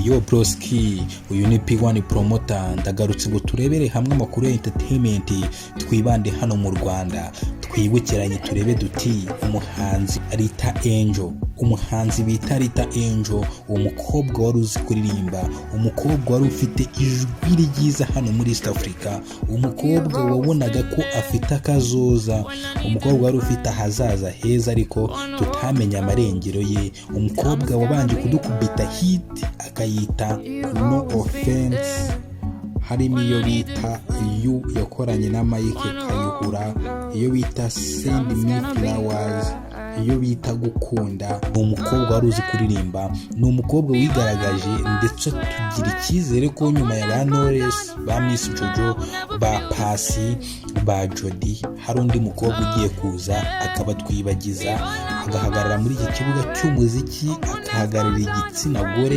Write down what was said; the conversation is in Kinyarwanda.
Yo broski, uyu ni P1 Promoter. Ndagarutse ngo turebere hamwe amakuru ya entertainment, twibande hano mu Rwanda, twibukiranye turebe duti umuhanzi Rita Angel, umuhanzi bita Rita Angel, umukobwa wari uzi kuririmba, umukobwa wari ufite ijwi ryiza hano muri East Africa, umukobwa wabonaga ko afite akazoza, umukobwa wari ufite ahazaza heza ariko tutamenya amarengero ye, umukobwa wabanje kudukubita hit akayita "No Offense", harimo iyo bita "You" yakoranye na Mike Kayihura, iyo bita "Send Me Flowers", iyo bita "Gukunda". Ni umukobwa wari uzi kuririmba, ni umukobwa wigaragaje, ndetse tugira icyizere ko nyuma ya ba Knowless, ba Miss Jojo, ba Paccy, ba Jody, hari undi mukobwa ugiye kuza akabatwibagiza, agahagarara muri iki kibuga cy'umuziki, akahagararira igitsina gore.